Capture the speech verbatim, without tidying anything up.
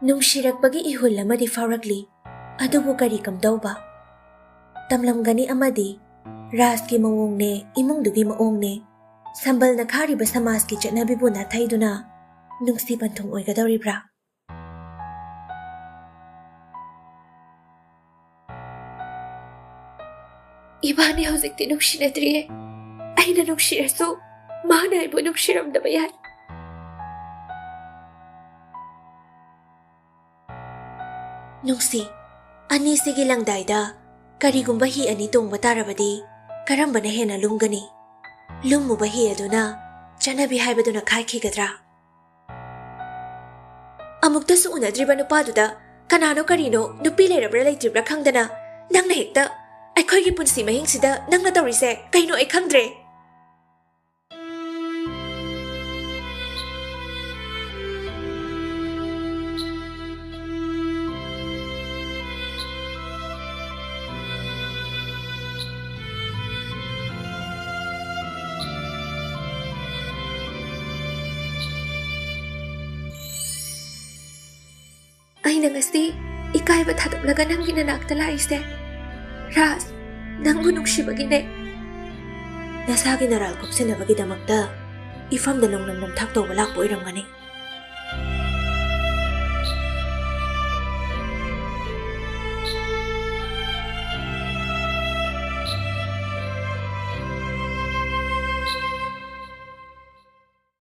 ꯅꯨꯡꯁꯤꯔꯛꯄꯒꯤ ꯏꯍꯨꯜ ꯑꯃꯗꯤ ꯐꯥꯎꯔꯛꯂꯤ꯫ ꯑꯗꯨꯕꯨ ꯀꯔꯤ ꯀꯝꯗꯧꯕ? ꯇꯝꯂꯝꯒꯅꯤ ꯑꯃꯗꯤ ꯔꯥꯖꯀꯤ ꯃꯑꯣꯡꯅꯦ, ꯏꯃꯨꯡꯗꯨꯒꯤ ꯃꯑꯣꯡꯅꯦ, ꯁꯝꯕꯜꯅ ꯈꯥꯔꯤꯕ ꯁꯃꯥꯖꯀꯤ ꯆꯠꯅꯕꯤꯕꯨ ꯅꯥꯊꯩꯗꯨꯅ ꯅꯨꯡꯁꯤ ꯄꯟꯊꯨꯡ ꯑꯣꯏꯒꯗꯧꯔꯤꯕ꯭ꯔꯥ? ꯏꯕꯥꯅꯤ ꯍꯧꯖꯤꯛꯇꯤ ꯅꯨꯡꯁꯤꯅꯗ꯭ꯔꯤꯌꯦ꯫ ꯑꯩꯅ ꯅꯨꯡꯁꯤꯔꯁꯨ ꯃꯥꯅ ꯑꯩꯕꯨ ꯅꯨꯡꯁꯤꯔꯝꯗꯕ ꯌꯥꯏ꯫ ꯅꯨꯡꯁꯤ, ꯑꯅꯤꯁꯤꯒꯤ ꯂꯪꯗꯥꯏꯗ ꯀꯔꯤꯒꯨꯝꯕ ꯍꯤ ꯑꯅꯤ ꯇꯣꯡꯕ ꯇꯥꯔꯕꯗꯤ ꯀꯔꯝꯕꯅ ꯍꯦꯟꯅ ꯂꯨꯝꯒꯅꯤ? ꯂꯨꯝꯃꯨꯕ ꯍꯤ ꯑꯗꯨꯅ ꯆꯠꯅꯕꯤ ꯍꯥꯏꯕꯗꯨꯅ ꯈꯥꯏꯈꯤꯒꯗ꯭ꯔꯥ? ꯑꯃꯨꯛꯇꯁꯨ ꯎꯅꯗ꯭ꯔꯤꯕ ꯅꯨꯄꯥꯗꯨꯗ ꯀꯅꯥꯅꯣ ꯀꯔꯤꯅꯣ, ꯅꯨꯄꯤ ꯂꯩꯔꯕ꯭ꯔꯥ ꯂꯩꯇ꯭ꯔꯤꯕ꯭ꯔꯥ ꯈꯪꯗꯅ ꯅꯪꯅ ꯍꯦꯛꯇ ꯑꯩꯈꯣꯏꯒꯤ ꯄꯨꯟꯁꯤ ꯃꯍꯤꯡꯁꯤꯗ ꯅꯪꯅ ꯇꯧꯔꯤꯁꯦ ꯀꯩꯅꯣ ꯑꯩ ꯈꯪꯗ꯭ꯔꯦ꯫ ꯑꯩꯅ ꯉꯁꯤ ꯏꯀꯥꯏꯕ ꯊꯥꯗꯣꯛꯂꯒ ꯅꯪꯒꯤ ꯅꯅꯥꯛꯇ ꯂꯥꯛꯏꯁꯦ, ꯔꯥꯖ, ꯅꯪꯕꯨ ꯅꯨꯡꯁꯤꯕꯒꯤꯅꯦ꯫ ꯅꯁꯥꯒꯤ ꯅꯔꯥꯜ ꯀꯨꯞꯁꯤꯟꯅꯕꯒꯤꯗꯃꯛꯇ ꯏꯐꯝꯗ ꯅꯣꯡꯅꯝ ꯅꯝꯊꯥꯛ ꯇꯧꯕ ꯂꯥꯛꯄ ꯑꯣꯏꯔꯝꯒꯅꯤ꯫